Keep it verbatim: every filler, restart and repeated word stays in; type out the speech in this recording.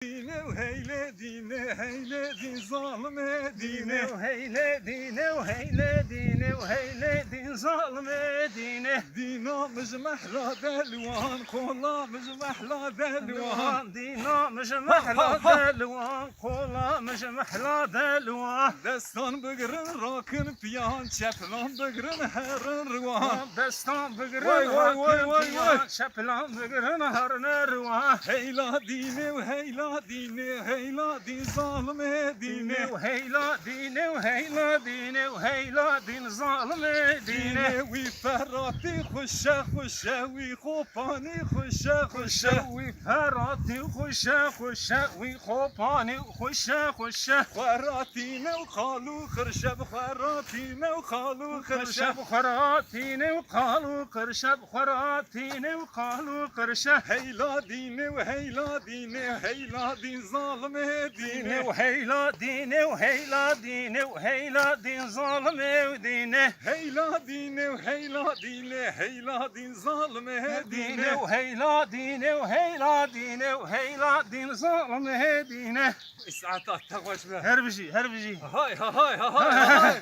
Dîne û heylê dîne, heylê dîn zalimê dîne. Dîne û heylê dîne û heylê dîne û heylê dîn zalimê dîne. Dîna mij mehla delwan, qola mij mehla delwan. Dîna mij mehla delwan, qola mij mehla delwan. Destan bigirin rakin piyan, çeplan bigirin herin riwan. Destan bigirin Vay, vay, vay, rakin vay, piyan, vay. Çeplan bigirin herine riwan. Heyla dîne û heyla dîne, heyla dîn zalimê dîne. Dîne û heyla dîne û heyla dîne û heyla dîn zalimê dîne. Dîne wî feratî xuşe xuşe, wî xopanî xuşe xuşe. Wî feratî xuşe xuşe, wî xopanî xuşe xuşe. Xweratîne û xal û xirşe, bi xweratîne û xal û xirşe. Xweratîne û xal û xirşe, xweratîne û xal û xirşe. Heyla dîne û heyla dîne, heyla dîn zalimê dîne. Dîne û heyla dîne û heyla dîne û heyla dîn zalimê dîne. Heyla dîne û heyla dîne, heyla dîn zalimê Dîne dîne. û heyla dîne û heyla dîne û heyla dîn zalimê dîne. Îsaeta te xweş be. Her bijî, her bijî. Hay hay hay hay hay.